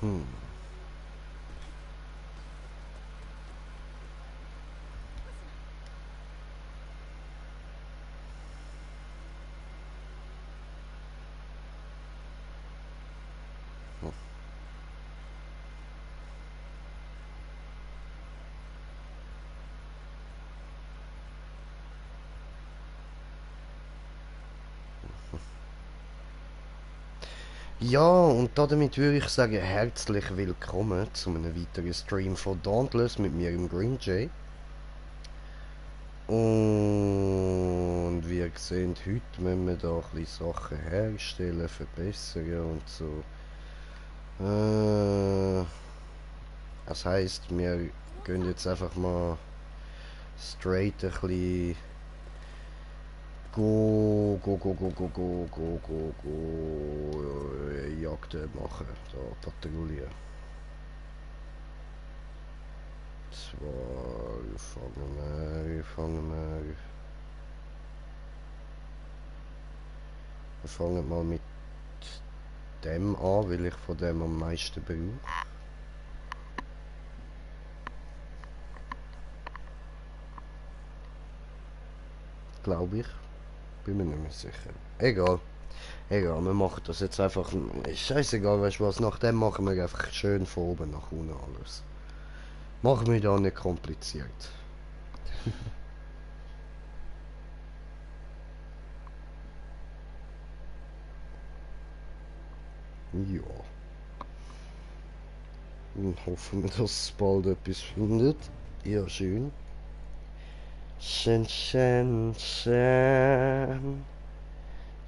Hm. Ja, und damit würde ich sagen, herzlich willkommen zu einem weiteren Stream von Dauntless mit mir im Green Jay. Und wie ihr seht, heute müssen wir da ein bisschen Sachen herstellen, verbessern und so. Das heisst, wir gehen jetzt einfach mal straight ein bisschen Jagden machen, da patrouillieren. Zwar wir fangen mal mit dem an, weil ich von dem am meisten brauche. Glaube ich. Bin mir nicht mehr sicher. Egal. Egal, wir machen das jetzt einfach. Scheißegal, weißt du was, nach dem machen wir einfach schön von oben nach unten alles. Machen wir da nicht kompliziert. Ja. Dann hoffen wir, dass es bald etwas findet. Ja, schön. Schön, schön, schön.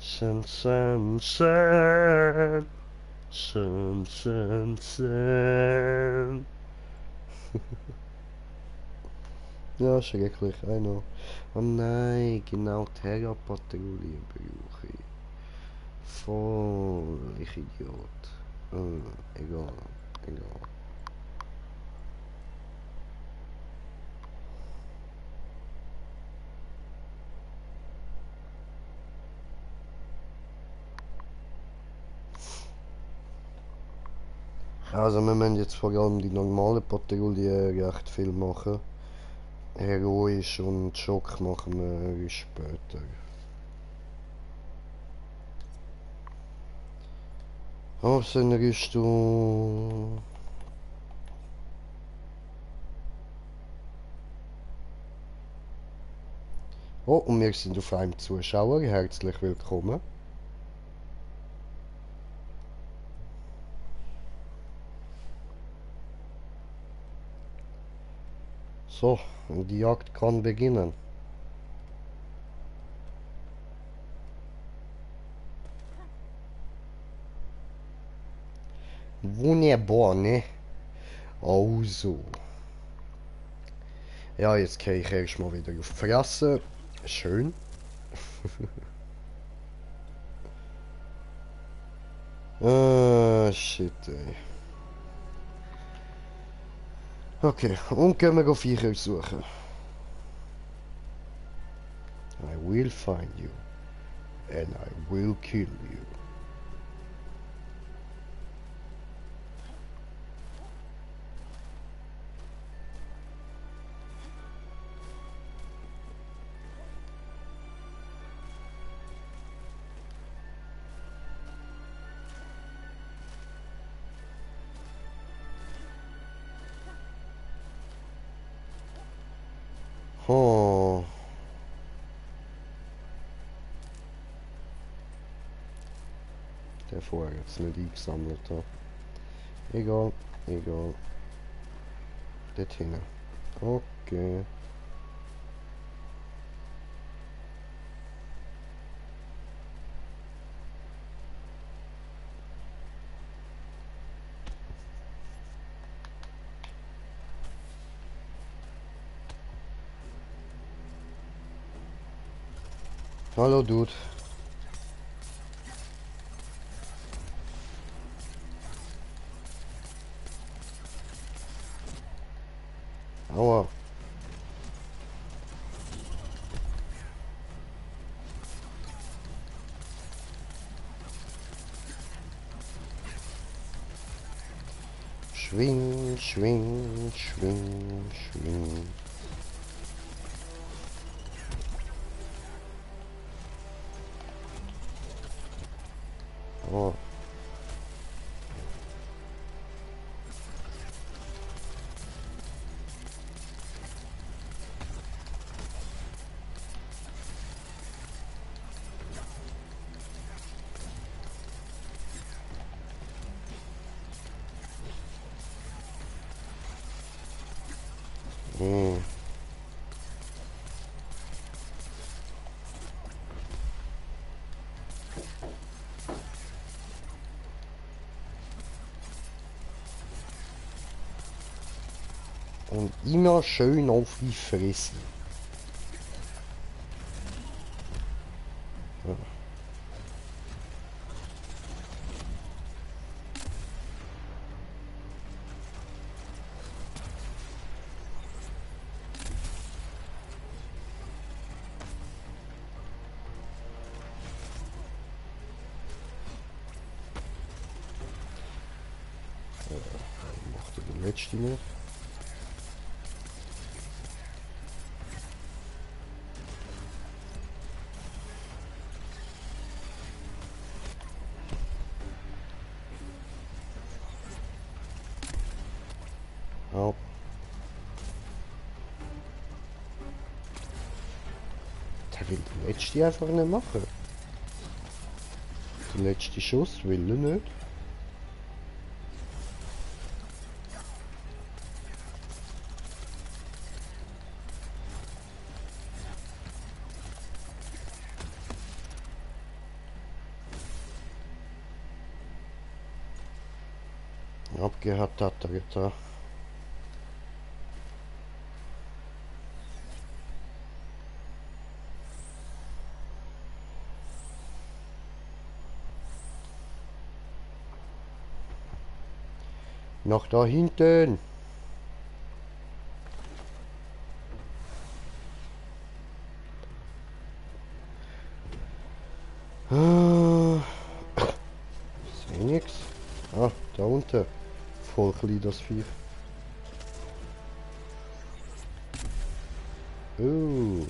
Schön, schön, schön. Schön, schön, schön. Ja, schrecklich, I know. Oh nein, genau Terra-Patrouille brauche ich. Voll, ich Idiot. Egal, egal. Also wir müssen jetzt vor allem die normale Patrouille recht viel machen. Heroisch und Schock machen wir später. Außenrüstung. Oh, und wir sind auf einem Zuschauer. Herzlich willkommen. So, die Jagd kann beginnen. Wunderbar, ne? Also. Ja, jetzt gehe ich erstmal wieder auf die Fresse. Schön. Shit, ey. Okay, und gehen wir Viecher suchen. I will find you. And I will kill you. Oh. Der vorher jetzt nicht eingesammelt hat. Egal, egal. Dort hinten. Okay. Hallo, Dude. Aua. Schwing, schwing, schwing, schwing. Oh. Hm. Und immer schön auf die Fresse. Ja. Macht der letzte nicht. Ja. Der will den letzten einfach nicht machen. Der letzte Schuss will er nicht. Abgehört hat er getan. Nach da hinten. Seh nix. Ah, da unten. Voll klein das Vieh. Oh.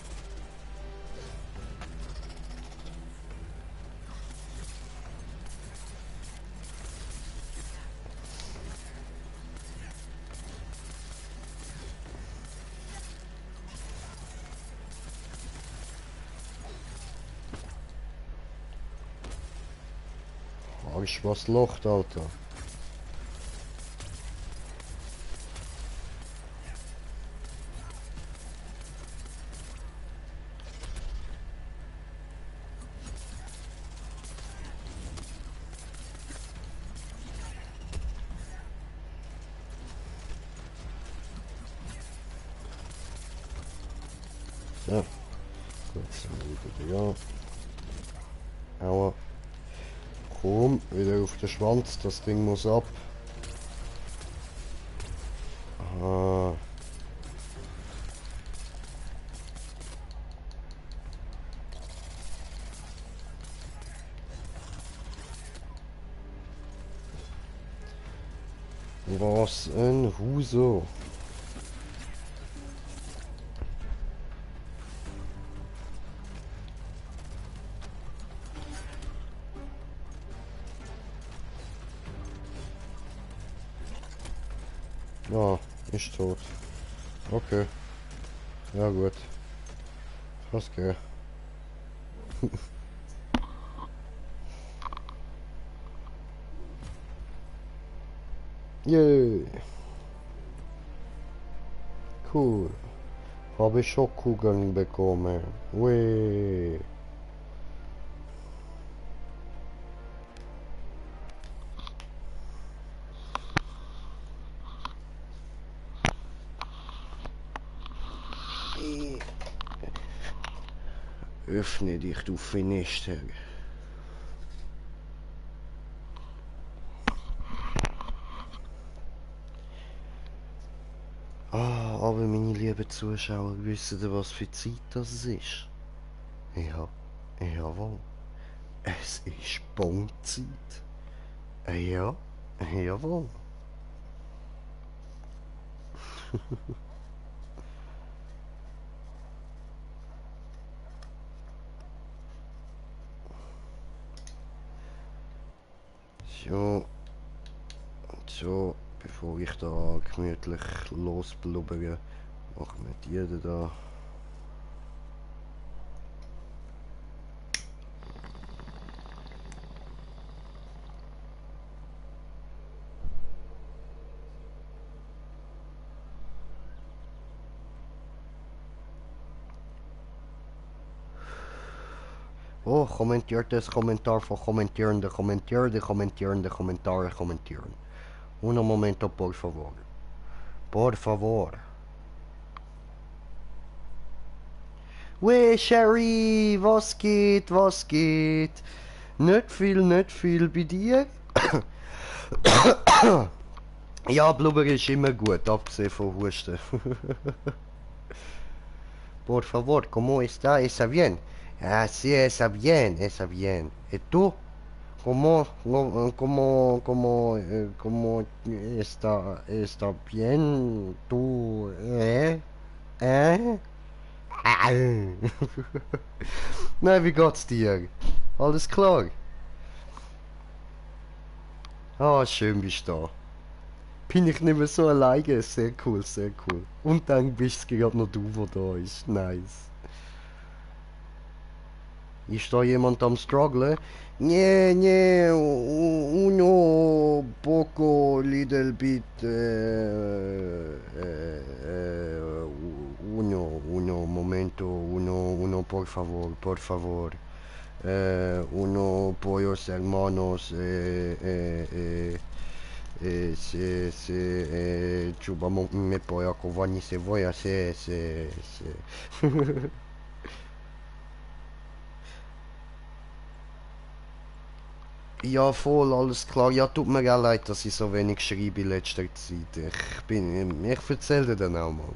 Fragst was lacht, Alter. So. Gut, dann wieder ja. Aua. Komm, wieder auf den Schwanz, das Ding muss ab. Aha. Was ein Huso. Ja, ist tot. Okay. Ja gut. Was gell? Yay. Cool. Habe ich Schockkugeln bekommen. Wee. Öffne dich, du Finister. Ah, aber meine lieben Zuschauer, wissen ihr, was für Zeit das ist? Ja, jawohl. Es ist Bonzeit. Ja, jawohl. So. So, bevor ich da gemütlich losblubbere, machen wir die da. Oh, kommentiert das Kommentar von Kommentierende, Kommentierende, Kommentierende, Kommentare, kommentieren. Un momento, por favor. Por favor. Weh, Sherry, was geht, was geht? Nicht viel bei dir? Ja, Blubber ist immer gut, abgesehen von Husten. Por favor, ¿cómo está? ¿Está bien? Ah, sí, está bien, está bien. ¿Y tú? ¿Cómo está bien? ¿Tú, eh? Na, wie geht's dir? Alles klar? Ah, schön bist du da. Bin ich nicht mehr so alleine? Sehr cool, sehr cool. Und dann bist es gerade noch du, der da ist. Nice. Ist da jemand am strugglen? Nie, uno poco, little bit, momento, uno, por favor. Uno, pollos hermanos, chubamo me poja kovani se voja, se. Ja, voll, alles klar. Ja, tut mir auch leid, dass ich so wenig schreibe in letzter Zeit. Ich erzähle dir dann auch mal.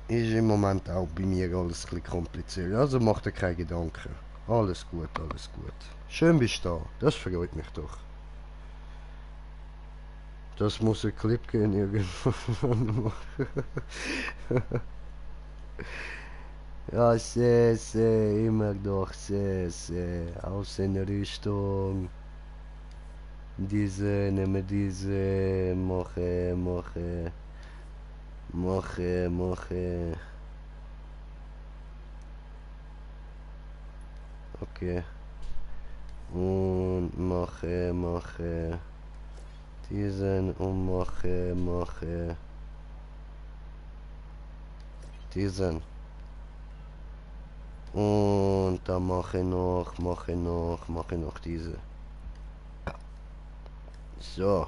Ist im Moment auch bei mir alles ein bisschen kompliziert. Also mach dir keine Gedanken. Alles gut, alles gut. Schön bist du da. Das freut mich doch. Das muss ein Clip gehen irgendwann. Ja, immer doch, aus in Richtung. Diese, nehme diese, mache. Okay. Und mache. Diesen und mache. Diesen. Und dann mache noch diese. So.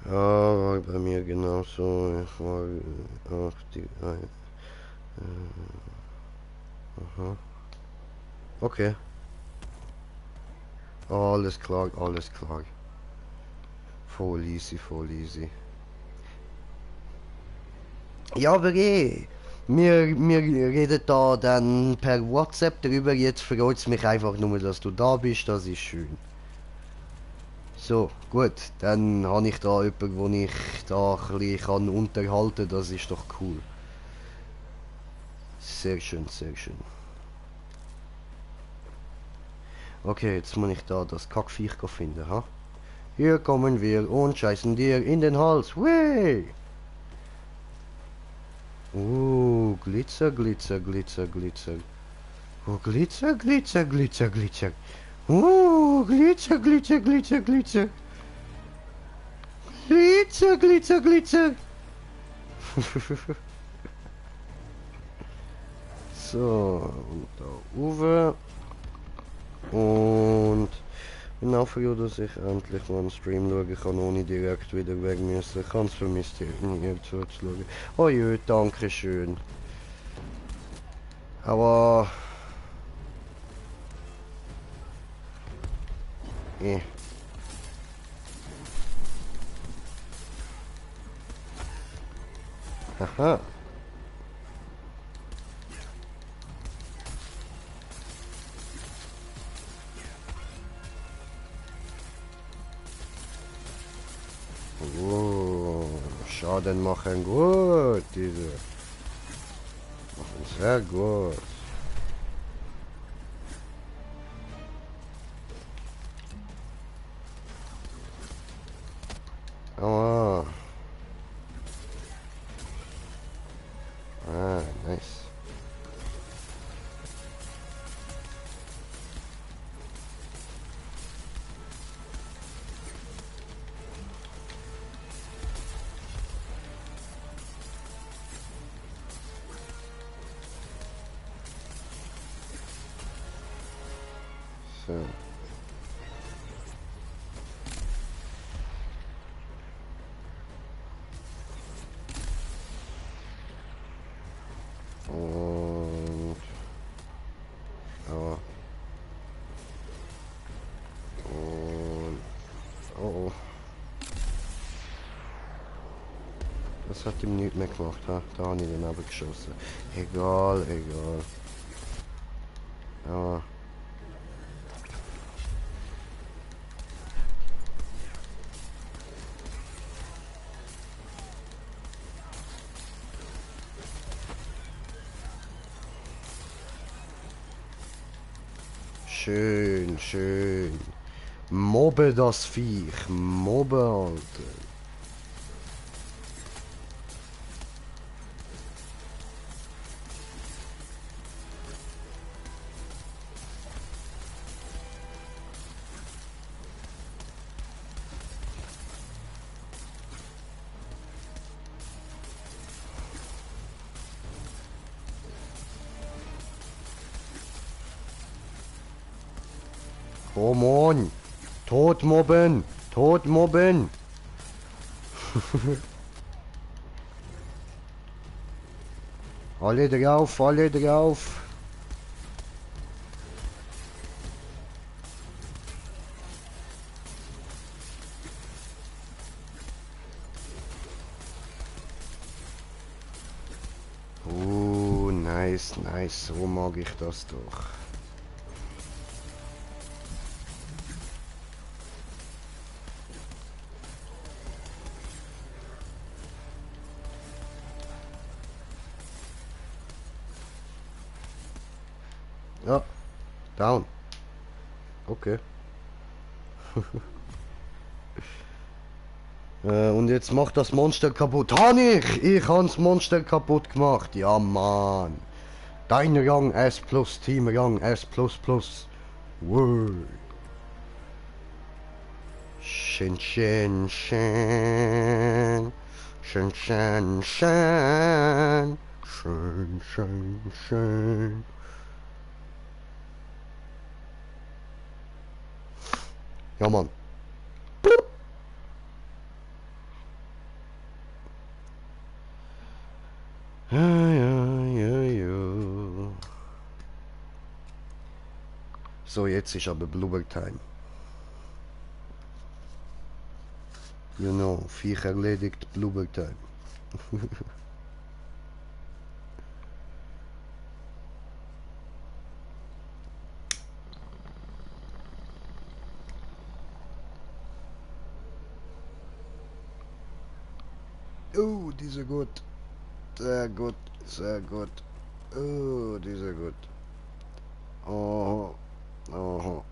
Ja, war bei mir genauso. Ich war auf die... aha. Okay. Alles klar. Voll easy. Ja, aber wir reden da dann per WhatsApp darüber. Jetzt freut es mich einfach nur, dass du da bist. Das ist schön. So, gut. Dann habe ich da jemanden, wo ich da ein bisschen unterhalten kann. Das ist doch cool. Sehr schön. Okay, jetzt muss ich da das Kackviech finden, ha? Hier kommen wir und scheißen dir in den Hals. Whey! Glitzer. Oh, Glitzer. Glitzer. So, und da Uwe. Und bin auch froh, dass ich endlich mal einen Stream schauen kann, ohne direkt wieder weg müssen. Ich kann es vermisst, hier zuzuschauen. Oh jö, danke schön. Aber... Aha. Oh, Schaden machen gut, diese. Machen sehr gut. Oh, ah, nice. So. Und, ja. Und, oh, oh. Das hat ihm nichts mehr gemacht, ha? Da habe ich den abgeschossen. Egal, egal. Ja. Schön, schön. Mobbe das Viech. Mobbe, Alter. Come on. Totmobben. Totmobben. Alle drauf, alle drauf. Nice, nice. So mag ich das doch. Ja, down. Okay. Und jetzt macht das Monster kaputt. Ich hans Monster kaputt gemacht. Ja, Mann. Dein Rang S plus, Team Rang S plus plus. Wow. Schön, schön, schön. Schön, schön, schön. Schön, schön, schön. Ja, Mann. Ja, ja, ja, ja. So, jetzt ist aber Blubber Time. You know, Viech erledigt, Blubber Time. Oh, die sind gut. Sehr gut, sehr gut. Oh, die sind gut. Oh, oh.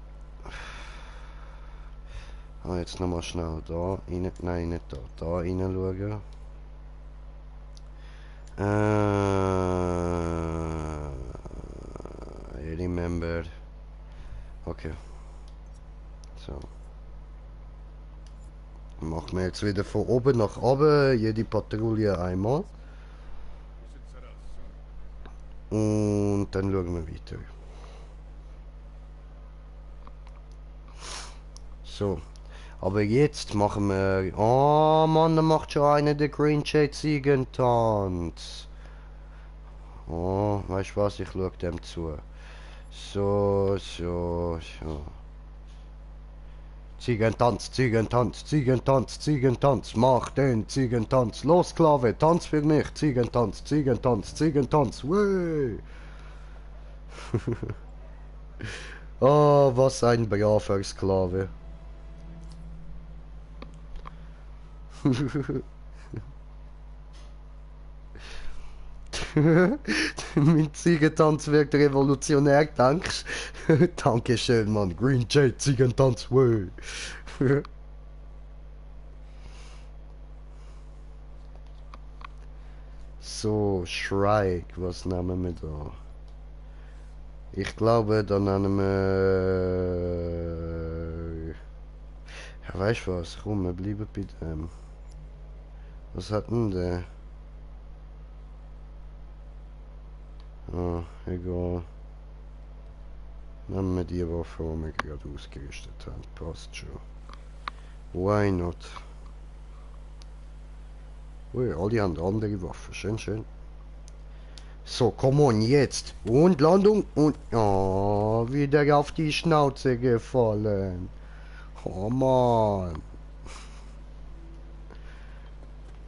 Ah, jetzt nochmal schnell da rein. Nein, nicht da. Da rein schauen. I remember. Okay. So. Machen wir jetzt wieder von oben nach oben, jede Patrouille einmal. Und dann schauen wir weiter. So. Aber jetzt machen wir... Oh Mann, da macht schon einer der Green Shade Ziegentanz. Oh, weißt du was? Ich schau dem zu. So, so, so. Ziegentanz, Ziegentanz, Ziegentanz, Ziegentanz, mach den Ziegentanz. Los, Sklave, tanz für mich. Ziegentanz, Ziegentanz, Ziegentanz. Wey. Oh, was ein braver Sklave. Mein Ziegentanz wirkt revolutionär, denkst du? Dankeschön, Mann. Green Jay, Ziegentanz, wey. So, Shrike, was nehmen wir da? Ich glaube, da nehmen wir... Ja, weißt du was? Komm, wir bleiben bei dem. Was hat denn der? Ah, egal. Nehmen wir die Waffe, die wir gerade ausgerüstet haben. Passt schon. Why not? Ui, alle haben andere Waffen. Schön, schön. So, come on, jetzt. Und Landung und... Oh, wieder auf die Schnauze gefallen. Oh, Mann.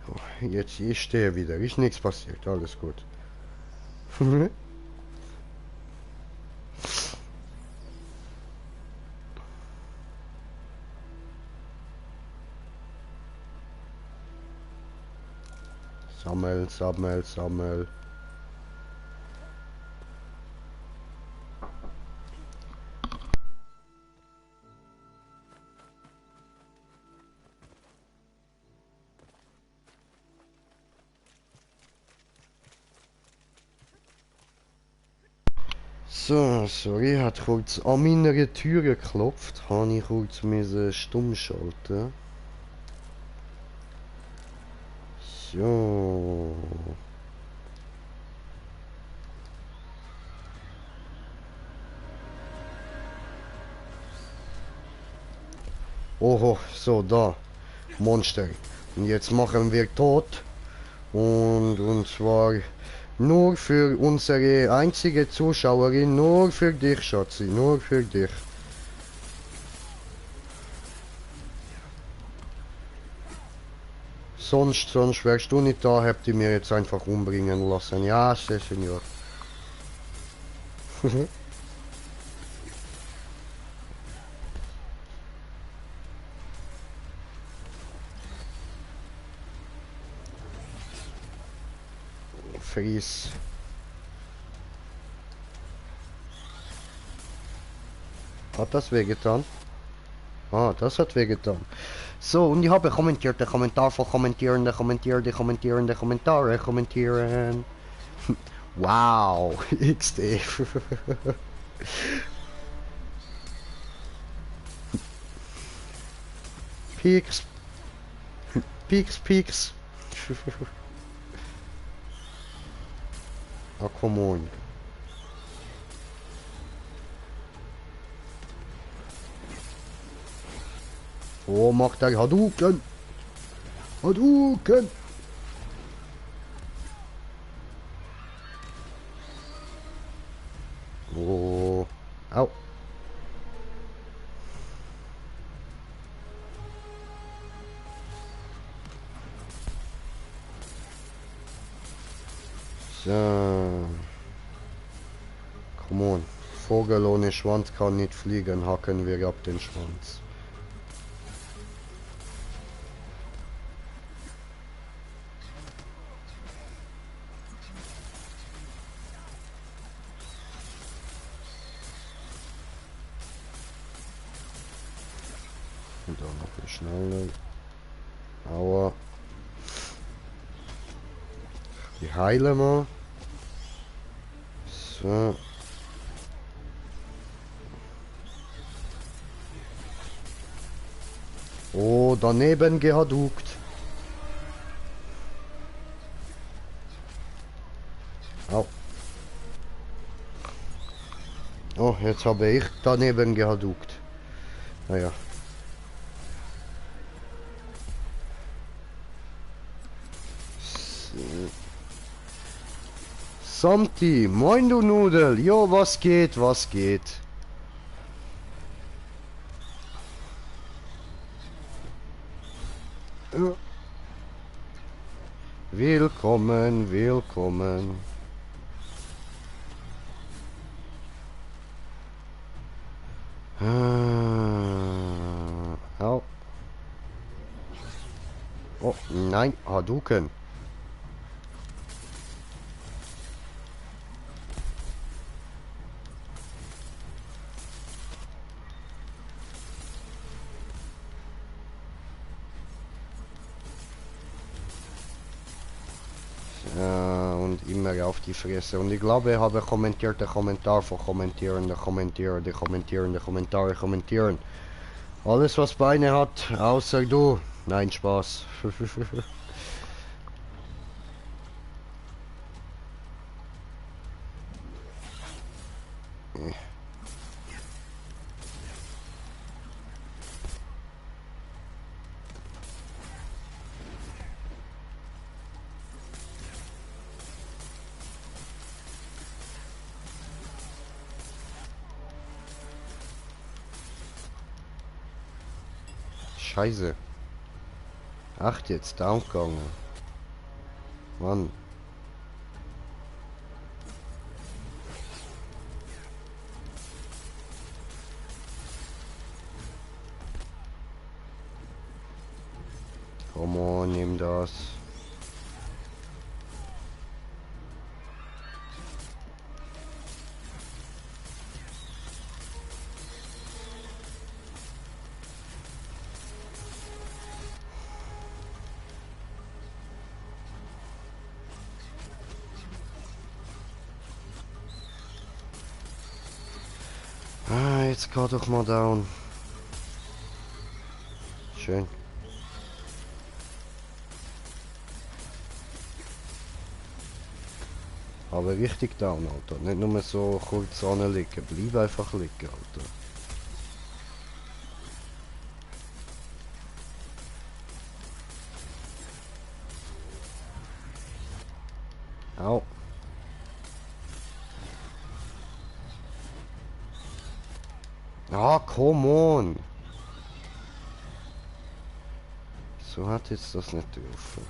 Oh, jetzt, ich stehe wieder. Ist nichts passiert. Alles gut. Sammel, sammel, sammel. So, sorry, hat kurz an meiner Tür geklopft. Habe ich kurz müssen stumm schalten. So. Oho, so da. Monster. Und jetzt machen wir tot. Und zwar nur für unsere einzige Zuschauerin, nur für dich, Schatzi, nur für dich. Sonst wärst du nicht da, habt ihr mir jetzt einfach umbringen lassen. Ja, Senor. Fries. Hat das wehgetan? Ah, das hat wehgetan. So, und ich habe kommentiert, der Kommentar von Kommentierende, Kommentierende Kommentare, kommentieren. Wow, XD. Peaks. Peaks. Ah, come on. Oh, macht er Hadouken. Hadouken. Oh. Au. So. Come on. Vogel ohne Schwanz kann nicht fliegen, hacken wir ab den Schwanz. Und dann noch ein schneller. Aua. Die heilen wir. So. Oh, daneben gehadukt. Au. Oh, jetzt habe ich daneben gehadukt. Naja. Samti, moin du Nudel. Jo, was geht, was geht? Willkommen, willkommen. Au. Oh, nein, Hadouken. Und immer auf die Fresse. Und ich glaube, ich habe kommentierte Kommentar von kommentieren. Alles, was Beine hat, außer du. Nein, Spaß. Scheiße. Ach, jetzt down gegangen. Mann. Come on, nimm das. Ah, jetzt geh doch mal down. Schön. Aber richtig down, Alter. Nicht nur so kurz anliegen. Bleib einfach liegen, Alter. Au. Ah, come on. So hat jetzt das nicht dürfen.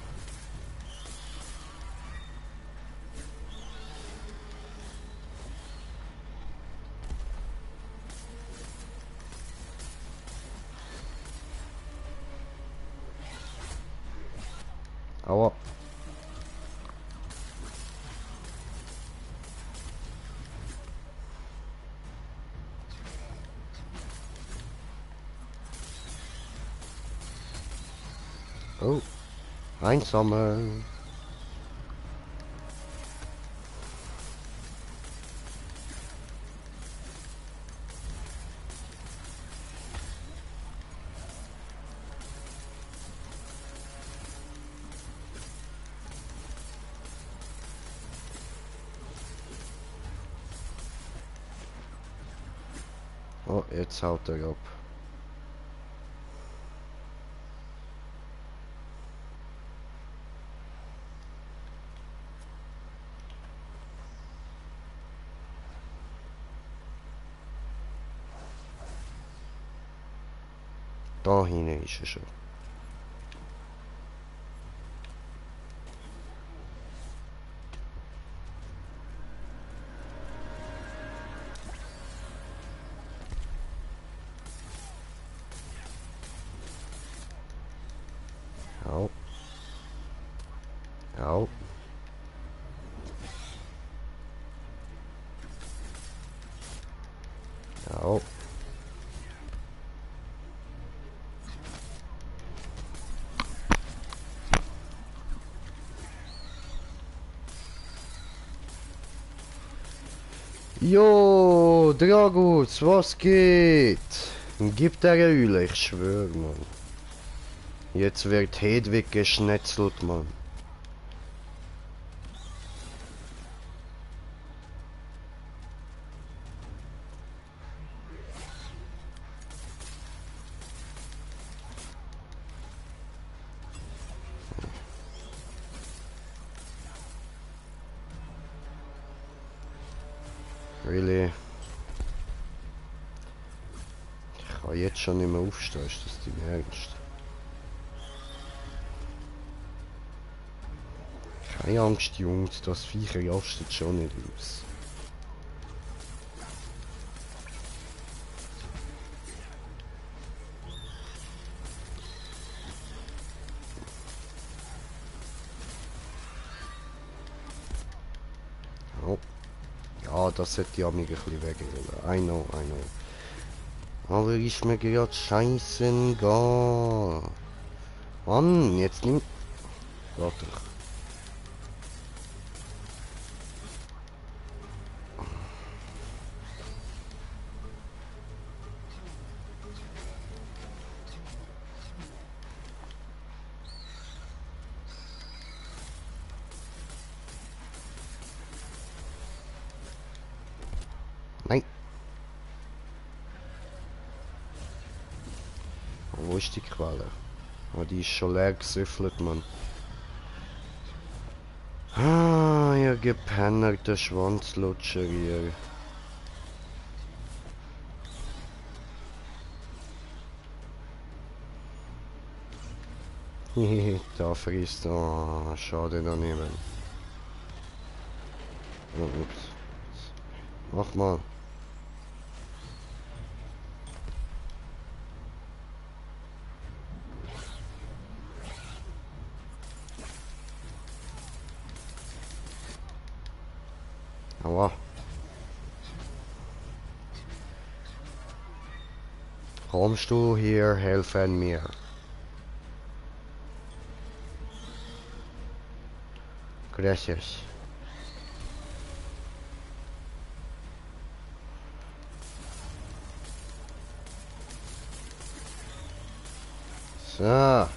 Aua. Oh. Einsammeln. Oh, jetzt haut er ab. Da hinten ist er schon. Au. Au. Au. Jo, Dragus, was geht? Gib der Eule, ich schwör, Mann. Jetzt wird Hedwig geschnetzelt, Mann. Really? Ich kann jetzt schon nicht mehr aufstehen, ist das dein Ernst? Keine Angst, Jungs, das Viech rastet schon nicht aus. Ah, das hätte ja mich ein bisschen weggehen. I know, I know. Aber ist mir gerade scheißegal. Mann, jetzt nimm... Warte. Nein. Wo ist die Quelle? Oh, die ist schon leer gesüffelt, Mann. Ah, ihr Gepenner, der Schwanzlutscher hier. Da frisst... Oh, schade daneben. Oh, ups. Mach mal. Aua. Kommst du hier helfen mir? Gracias. So.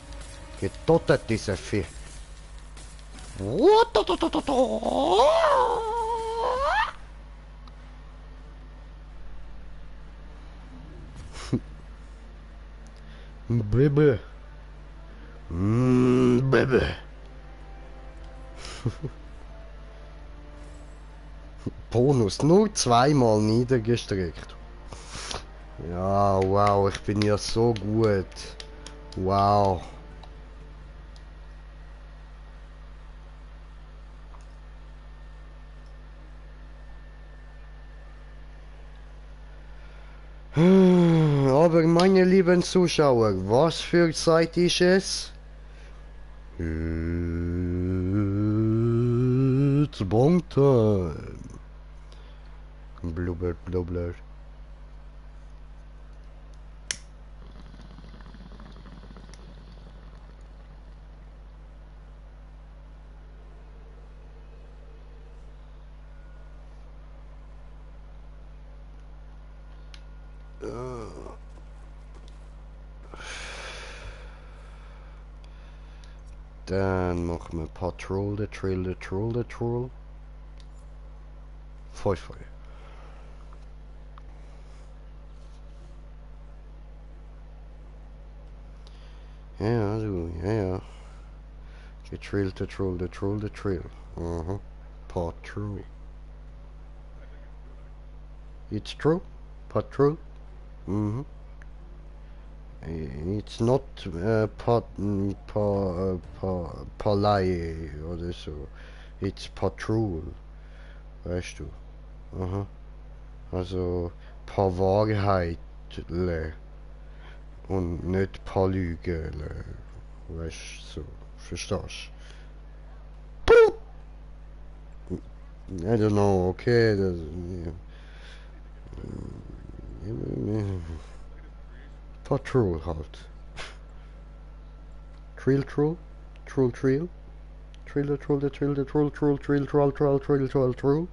Getötet diese Vieh. Baby. Baby. Bonus nur zweimal niedergestreckt. Ja, wow, ich bin ja so gut. Wow. Aber meine lieben Zuschauer, was für Zeit ist es? It's bong time. Blubber, blubber. Dann machen wir Patrol, the Trail, the Troll, the Troll. Feuer. Ja, du, ja. The Trail, the Troll, the Troll, the Trail. Patrol. It's true. Patrol. It's not Palais oder so. It's Patrol. Weißt du? Aha. Also paar Wahrheitle und nicht paar Lügele. Weißt du? So. Verstehst du? I don't know, okay. Das, ja. Patrol halt. Trill Troll? Troll Trill? Trill the Troll, the Trill, the Troll, Troll, Trill, Troll, Troll, Trill, Troll, Troll.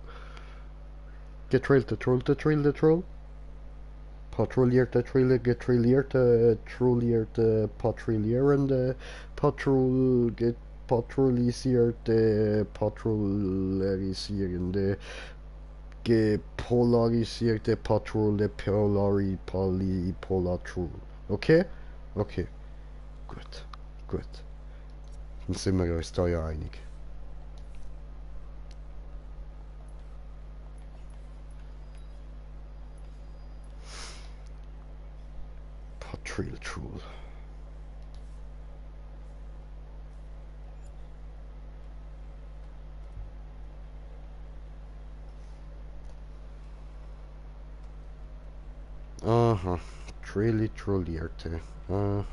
Getrill the Troll, the Trill, the Troll. Patrouilleerde Trille, getrillierte, trollierte, patrouillierende, patrouillisierte, patrouillerisierende, gepolarisierte Patrouille, Polatrull. Okay? Okay. Gut. Gut. Dann sind wir uns da ja einig. Patrol Troll. Aha. Trollierte. Aha.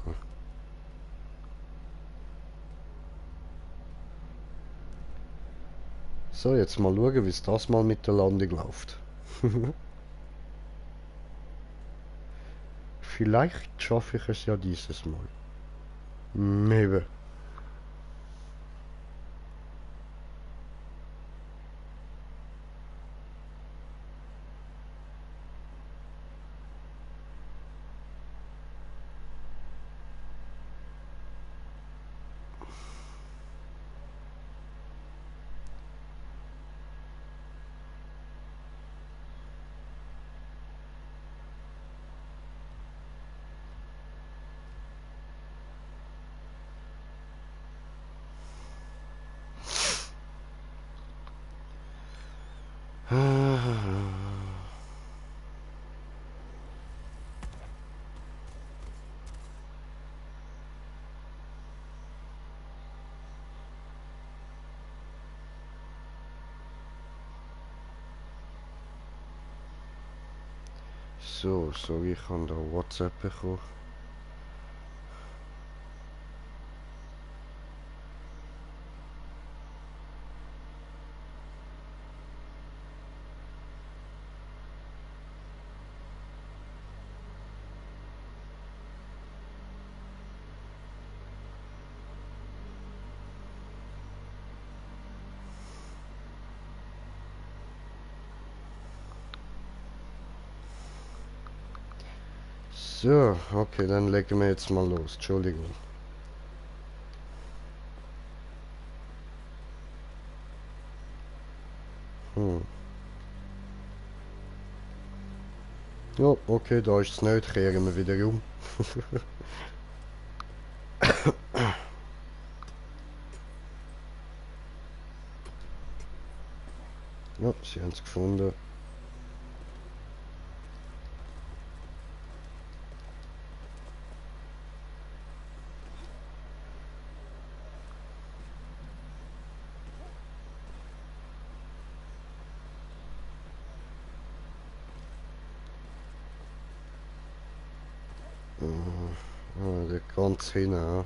So, jetzt mal schauen, wie es das mal mit der Landung läuft. Vielleicht schaffe ich es ja dieses Mal. Maybe. So, sorry, ich habe da WhatsApp bekommen. So, okay, dann legen wir jetzt mal los. Entschuldigung. Hm. Ja, okay, da ist es nicht. Kehren wir wieder um. Ja, sie haben es gefunden. Ah, der ganz hinten, ja.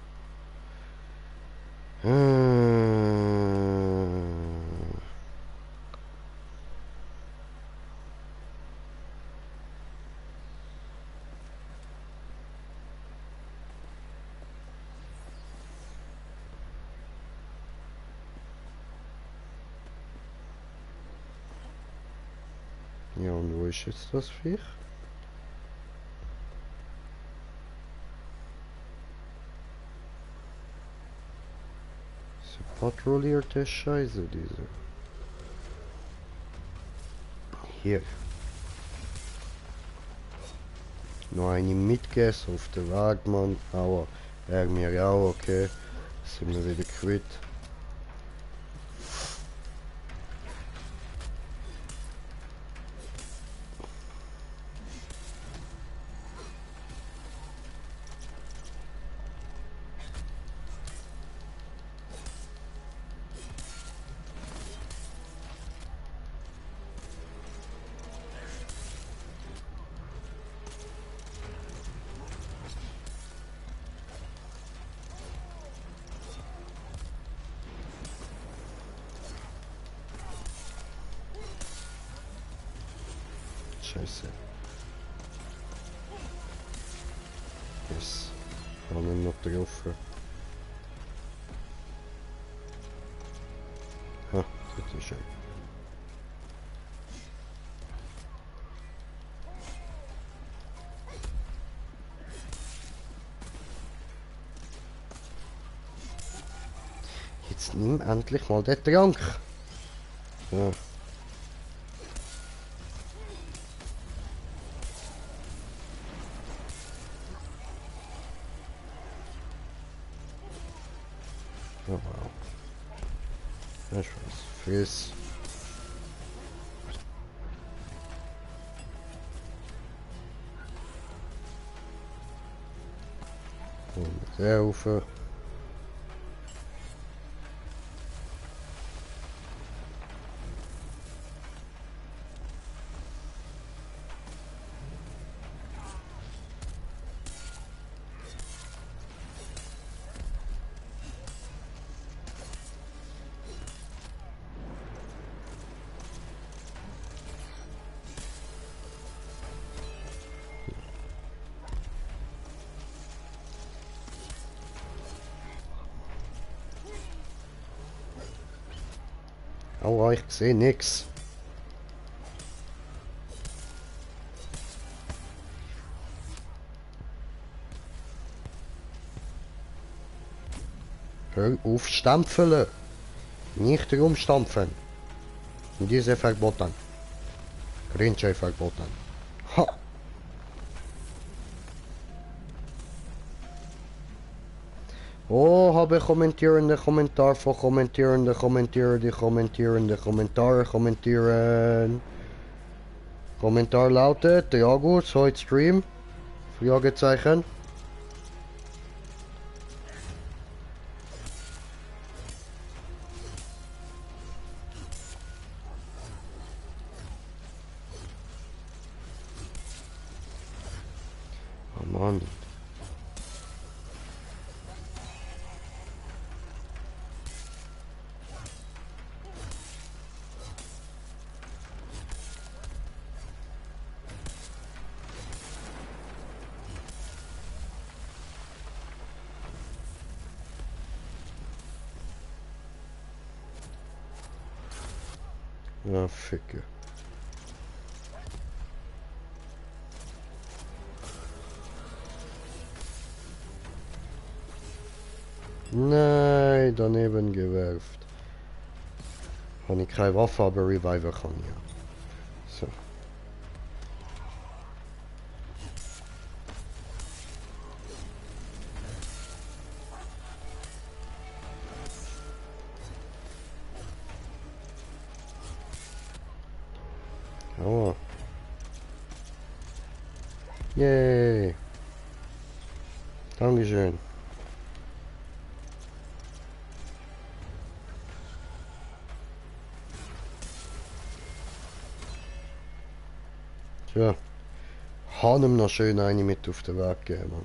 Ja, und wo ist jetzt das Viech? So patrouilliert der Scheiße, diese. Hier. Noch eine mitgegessen auf der Weg, Mann. Aua. Er mir auch, okay. Sind wir wieder quitt. Scheiße. Yes. Haben wir noch getroffen. Ha, das ist schön. Jetzt nimm endlich mal den Trank. Ja. Oh, wow. Das ist was. Friss. Und der rauf. Aua, ich sehe nix. Hör auf stampfen. Nicht rumstampfen. Und diese verboten. Grinche verboten. Ha! Oh, habe kommentierende Kommentar von kommentierende Kommentare kommentieren. Kommentar lautet, ja gut, heute Stream. Fragezeichen. Oh Mann. Ja, ficke. Nein, daneben gewerft. Habe ich keine Waffe, aber Reviver kann ja. So. Oh. Yay. Dankeschön. Tja. Habe ihm noch schön eine mit auf den Weg gegeben.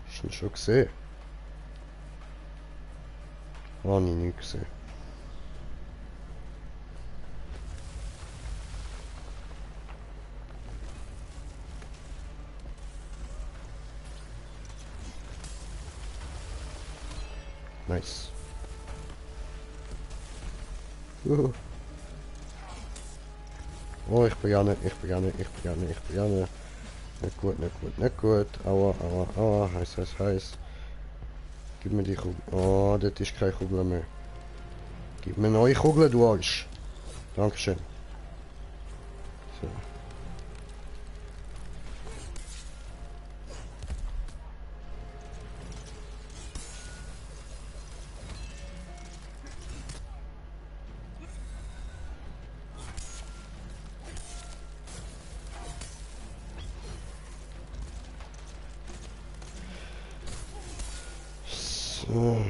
Hast du ihn schon gesehen? Habe ich nicht gesehen. Nice. Oh, ich beganne. Nicht gut, nicht gut. Aua, aua, aua. Heiß. Gib mir die Kugel. Oh, das ist keine Kugel mehr. Gib mir neue Kugel, du Arsch. Dankeschön. So. So.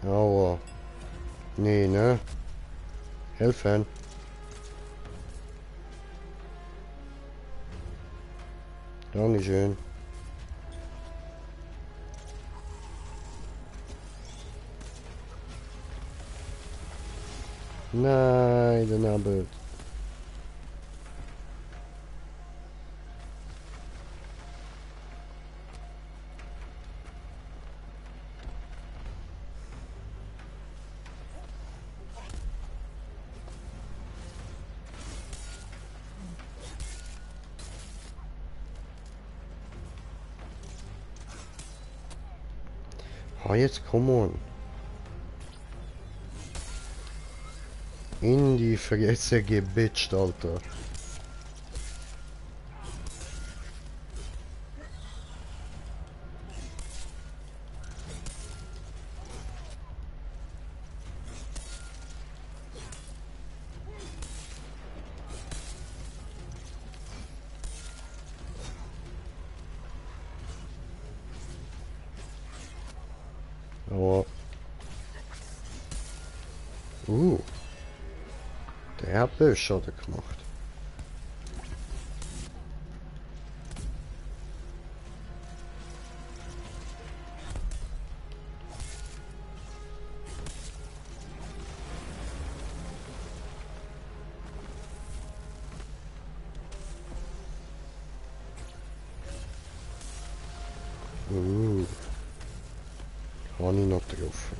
Aua. Nee, ne? Helfen. Dankeschön. Nein, den Abend. Ah, jetzt komm on. In die Fresse gebitscht, Alter. Aber... Der hat Böschade gemacht. Habe ich noch drauf.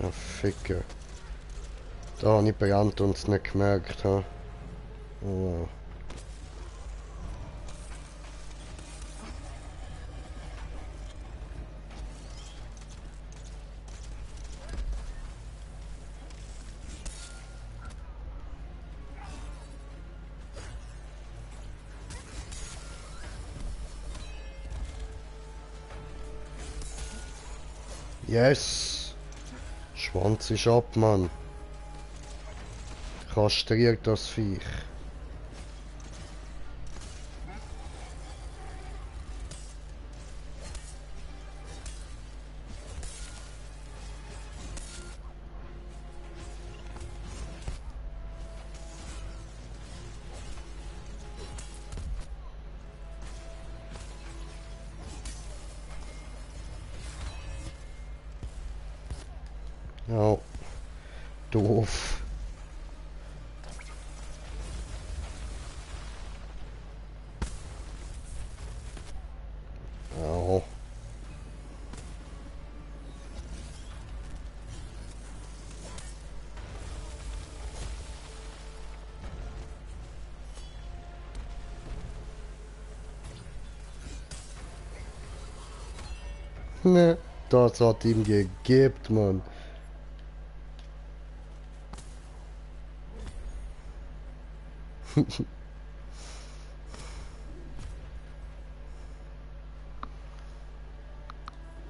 Ja, Ficker. Da habe ich brennt und es nicht gemerkt. Ha? Oh. Yes! Schwanz ist ab, Mann. Kastriert das Viech. Ja, doof. Ja. Ne, das hat ihm gegeben, Mann.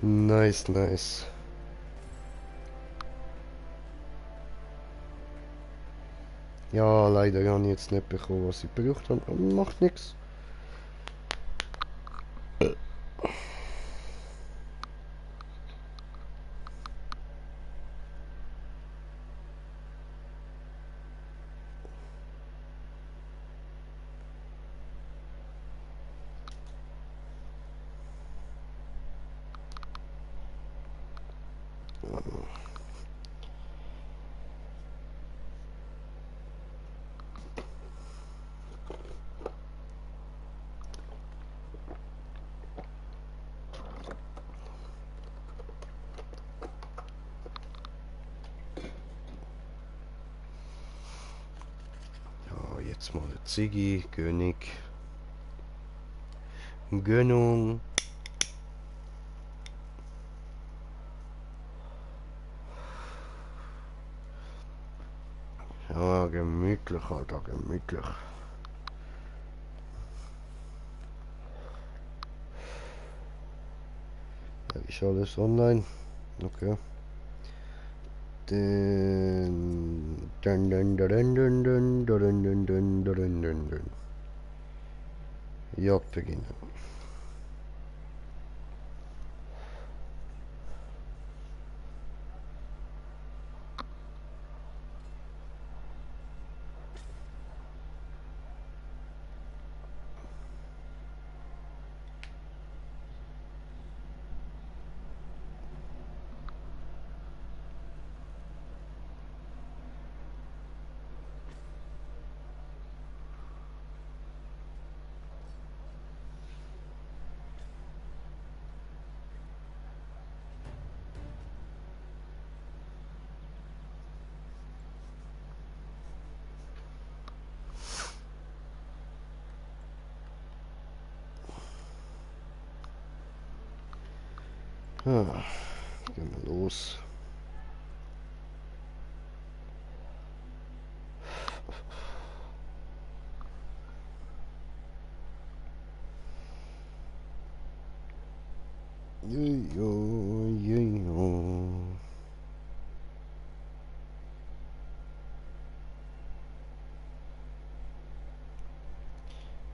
Nice, nice. Ja, leider habe ich jetzt nicht bekommen, was ich gebraucht habe. Aber macht nichts. Ja, jetzt mal eine Ziggy, König. Gönnung. Ja, gemütlich, Alter, gemütlich. Ja, ist alles online? Okay. Jagd beginnen. Ah, gehen wir los. Jojo, jojo.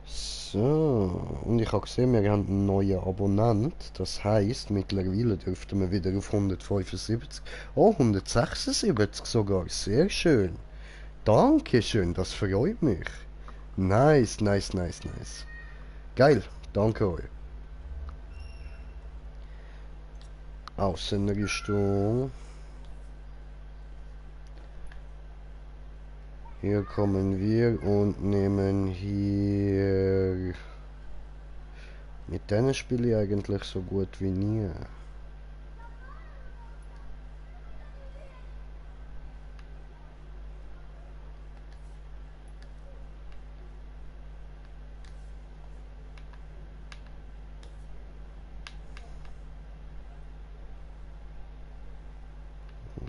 So, und ich habe gesehen, wir haben einen neuen Abonnent. Das heisst, mittlerweile dürften wir wieder auf 175. Oh, 176 sogar. Sehr schön. Dankeschön, das freut mich. Nice, nice, nice, nice. Geil, danke euch. Außenrichtung. Hier kommen wir und nehmen hier... Mit denen spiele ich eigentlich so gut wie nie.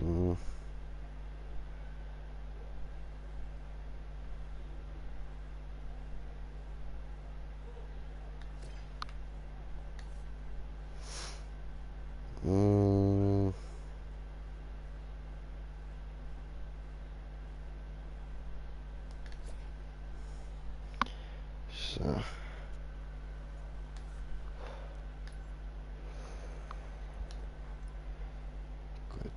Hm. Hm. So. Gut.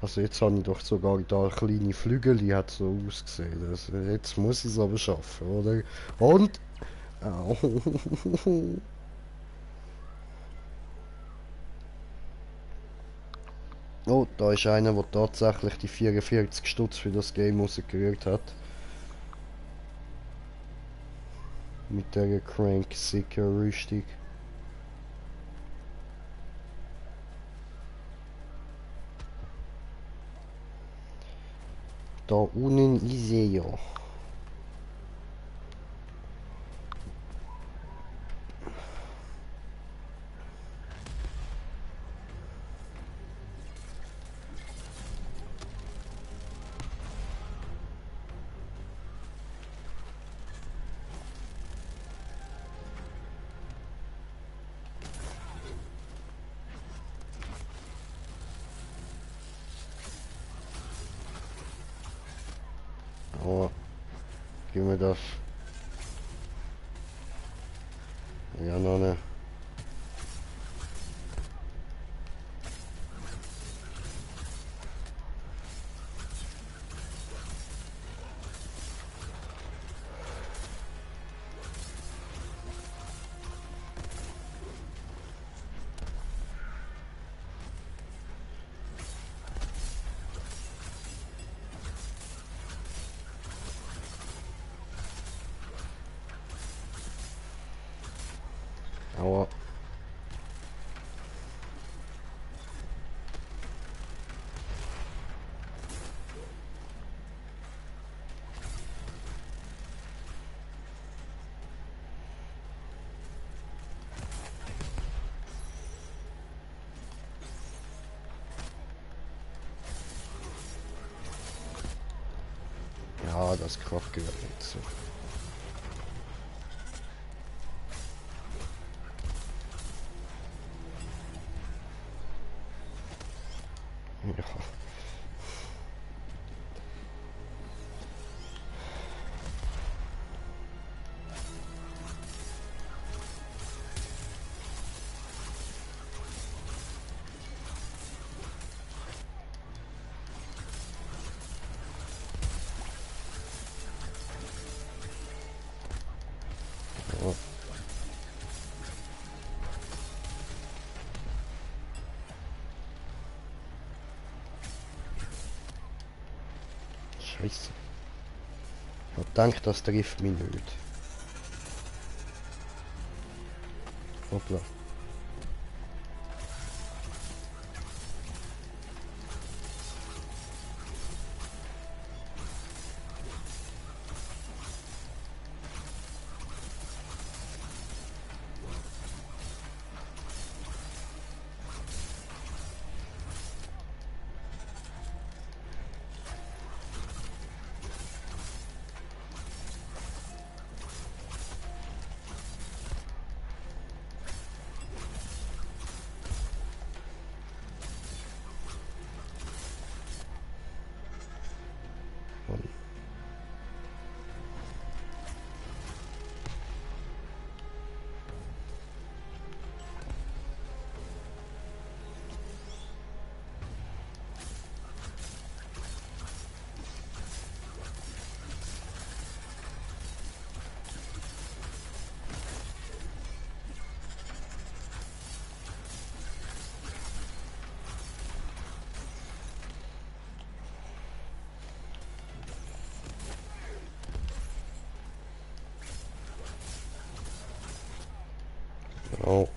Also jetzt habe ich doch sogar da kleine Flügel, die hat so ausgesehen. Also jetzt muss ich es aber schaffen, oder? Und... Au. Oh, da ist einer, der tatsächlich die 44 Stutz für das Game rausgerührt hat. Mit der Crank-Sicker-Rüstung. Da unten ist er ja. Aber gib mir das. Ja, noch ne. Aua. Ja, das Kraft gehört nicht so. Ja. Ja. Scheiße. Ich hab gedacht, das trifft mich nicht. Hoppla. Oh.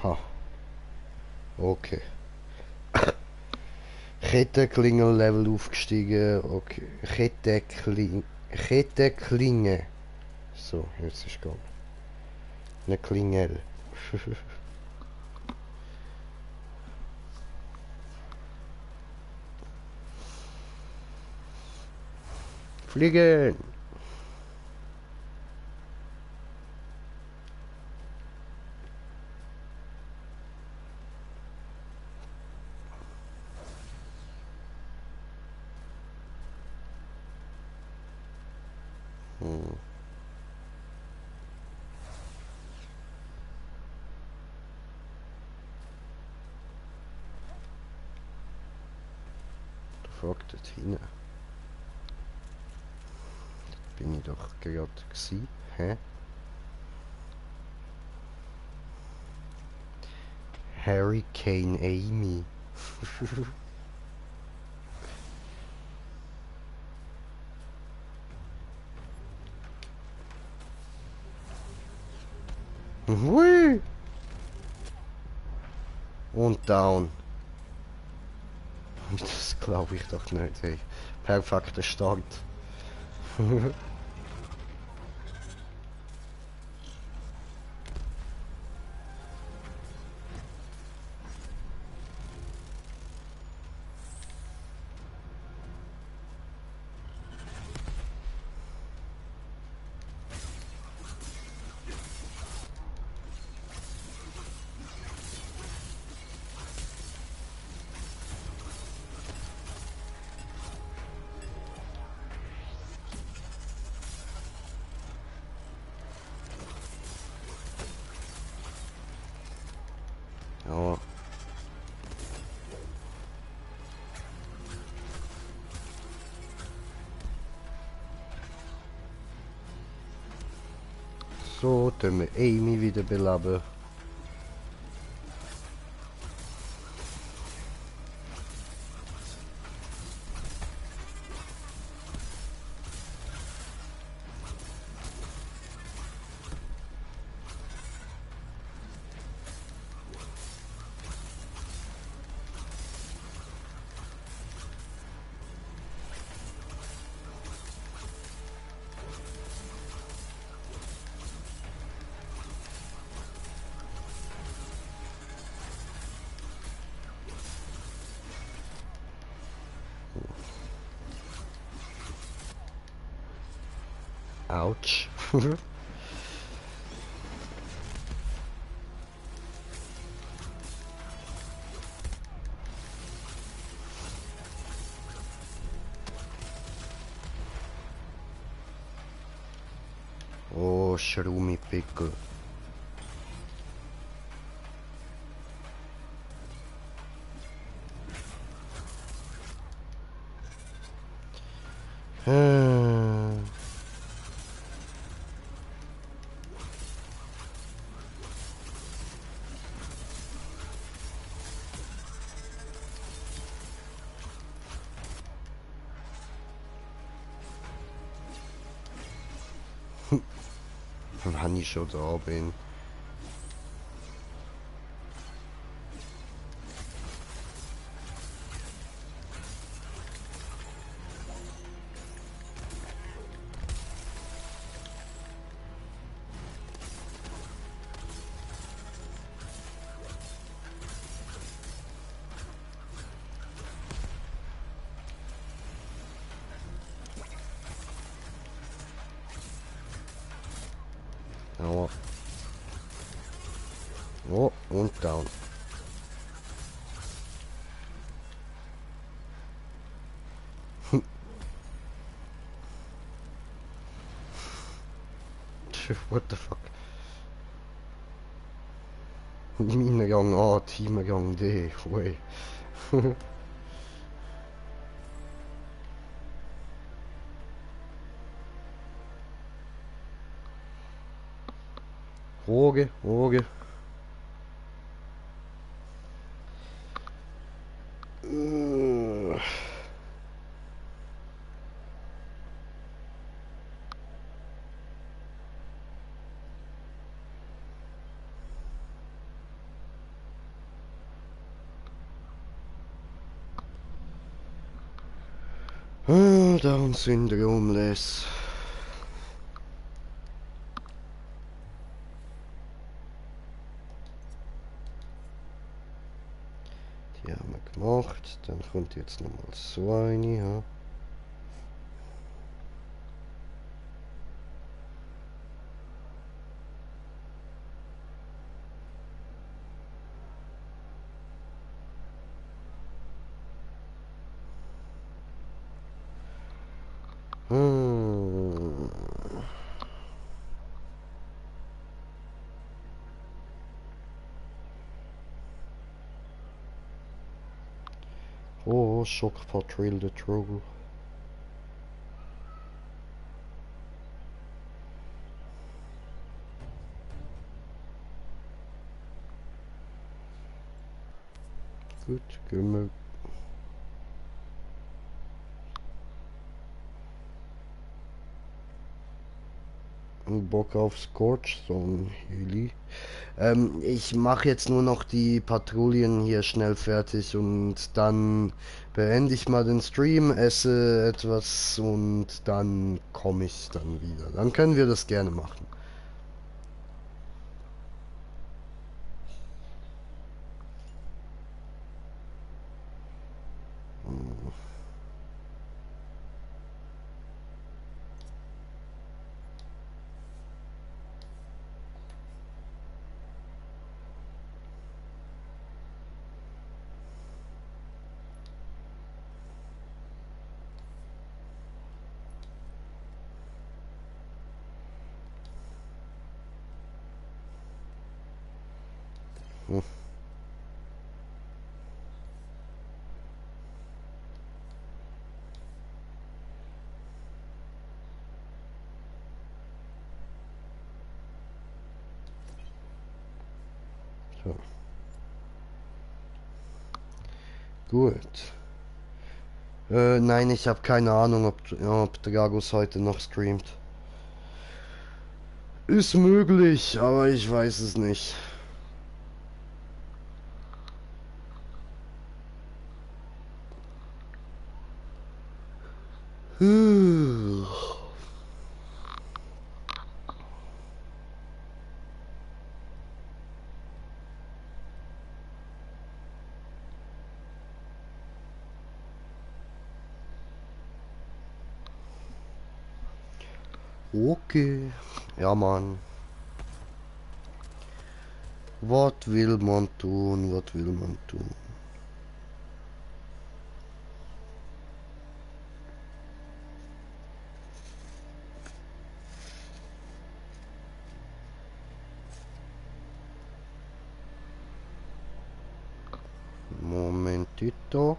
Ha. Okay. Kettenklingel-Level aufgestiegen. Okay. Kettenklinge. So, jetzt ist gut. Eine Klingel. Fliegen! Hm. Da fragt dort hinten. Bin ich doch gerade gsi. Hä? Hurricane Amy. Hui! Und down. Das glaube ich doch nicht, hey. Perfekter Start. Ja. So, tun wir Amy wieder beleben. Autsch. Oh, Schrumipickel. Hm. Wenn ich schon da bin. Ja. Oh, und down. What the fuck? Minegang A, Teamgang D, way. Ruhe, Ruhe. Down-Syndrom les. Die haben wir gemacht. Dann kommt jetzt nochmal so eine. Ja. Oh, Shock Patrol the Troll. Gut, gehen wir. Bock auf Scorch Zone, Heli. Ich mache jetzt nur noch die Patrouillen hier schnell fertig und dann beende ich mal den Stream, esse etwas und dann komme ich dann wieder. Dann können wir das gerne machen. Hm. So. Gut. Nein, ich habe keine Ahnung, ob Dragos heute noch streamt. Ist möglich, aber ich weiß es nicht. Okay. Ja, Mann. Was will man tun? Was will man tun? Momentito.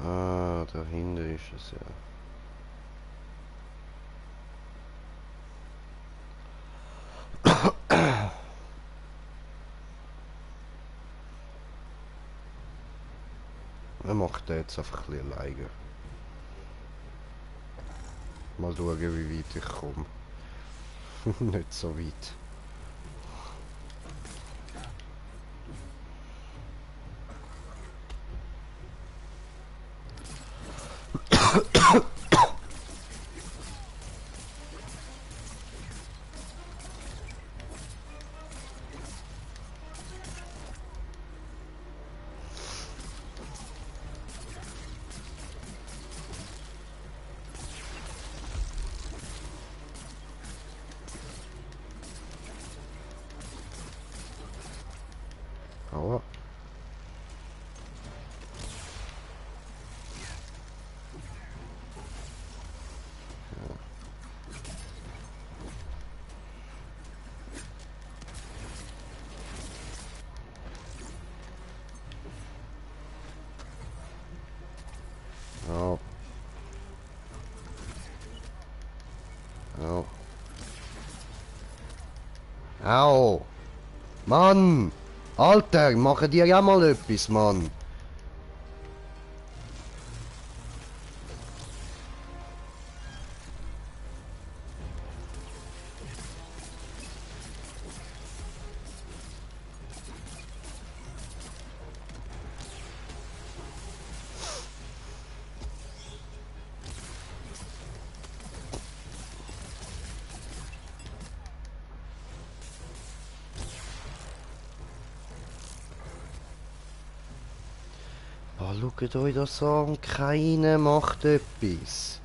Ah, dahinter ist es ja. Er macht den jetzt einfach ein bisschen alleine. Mal schauen, wie weit ich komme. Nicht so weit. Aua. Au. Au. Au. Mann! Alter, machen dir ja mal etwas, Mann! Oh, schaut euch das an, keiner macht etwas.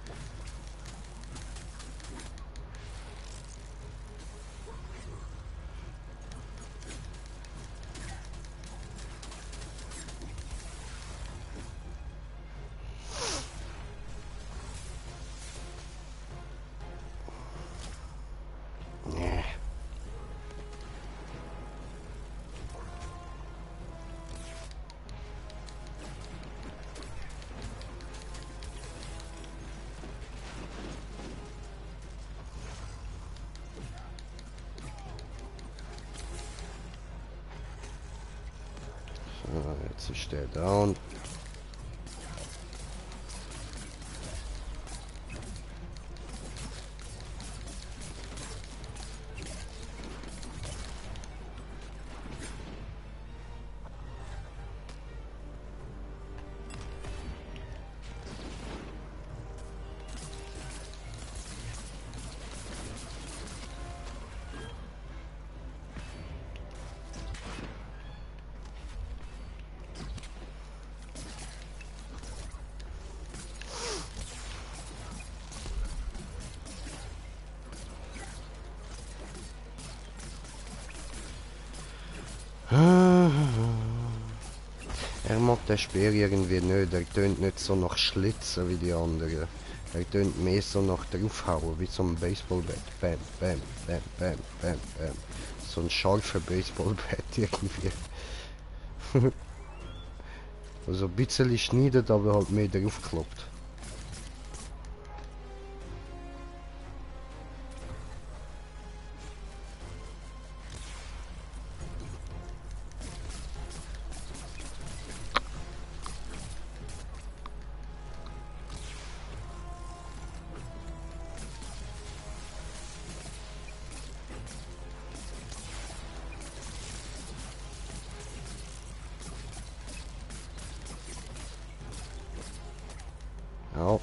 Nee. So, jetzt ist der down. Er mag den Speer irgendwie nicht, er tönt nicht so nach Schlitzen wie die anderen. Er tönt mehr so nach draufhauen, wie so ein Baseballbett. Bam, bam, bam, bam, bam, bam. So ein scharfer Baseballbett irgendwie. Also ein bisschen schneidet, aber halt mehr draufkloppt. Ja.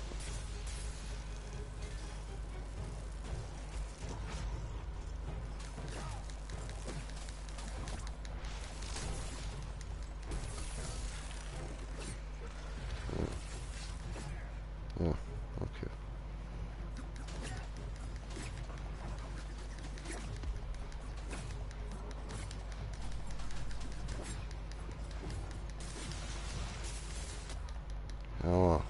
Ja, okay. Ja.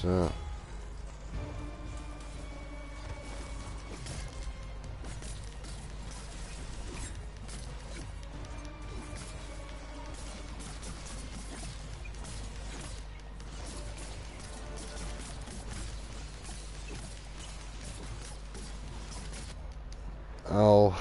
So. Au.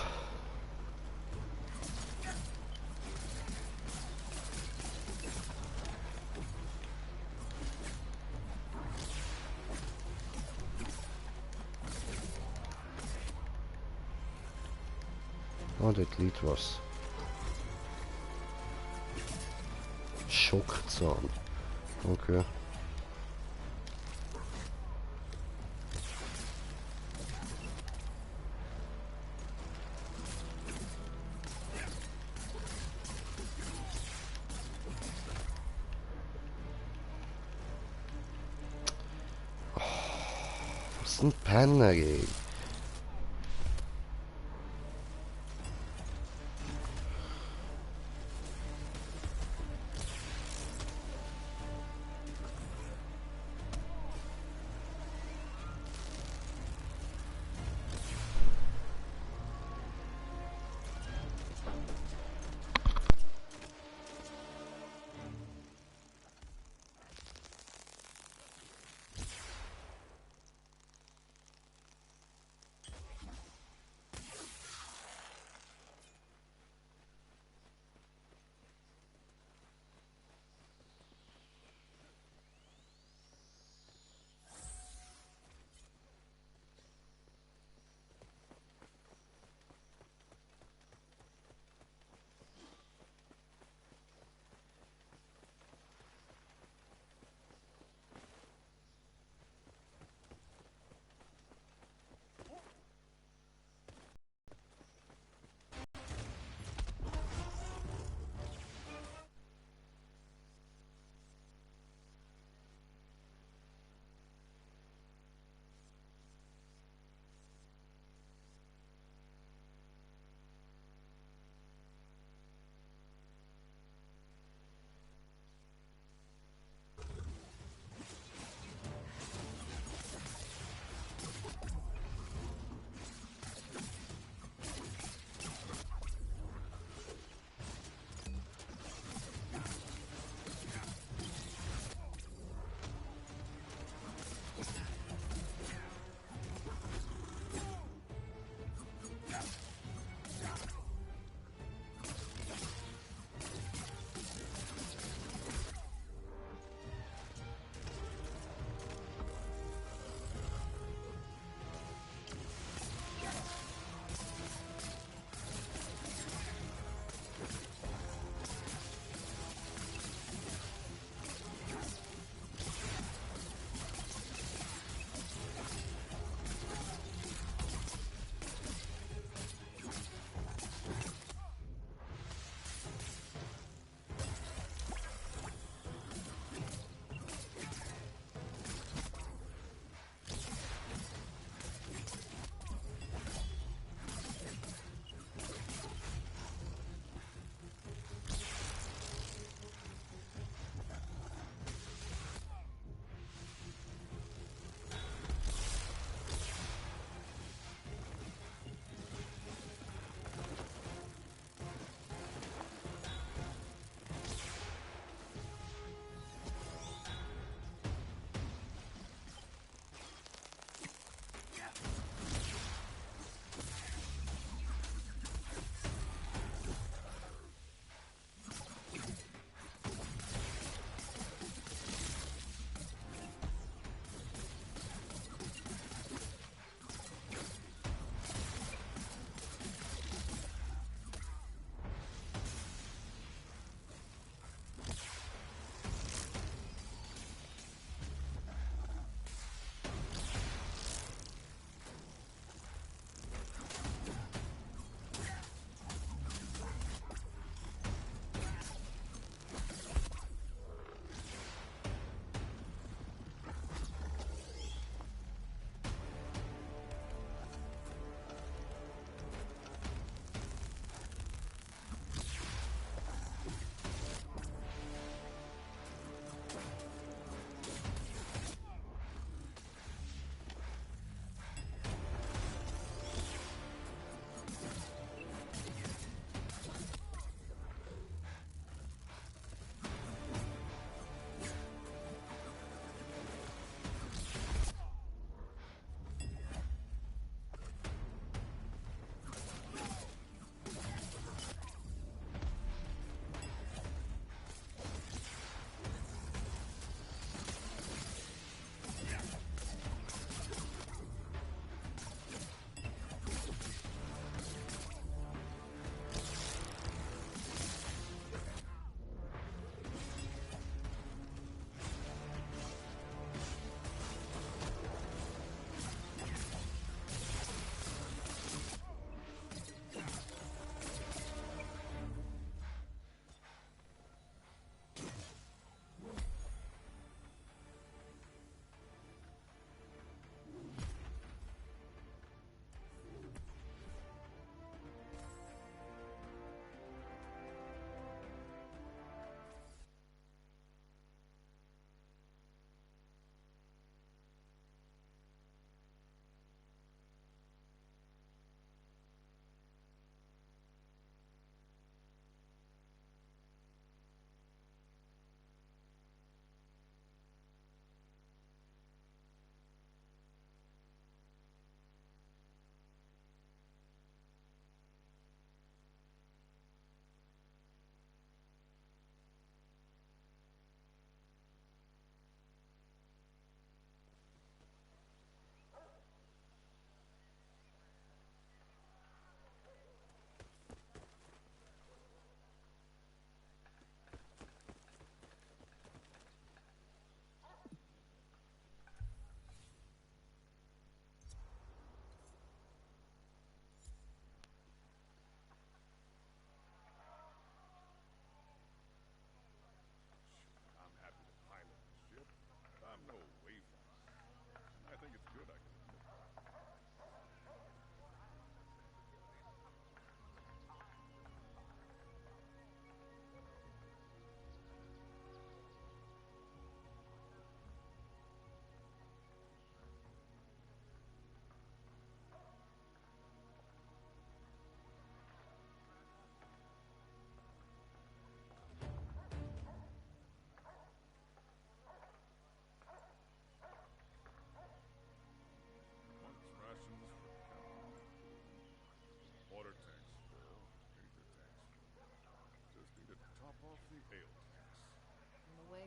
Oh, das Lied was. Schockzahn. Okay. Was ist ein Penner, ey?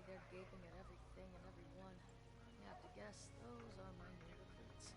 there gaping at everything and everyone. You have to guess those are my neighborhoods.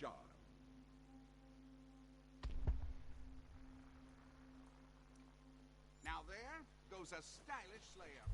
charm. Now there goes a stylish Slayer.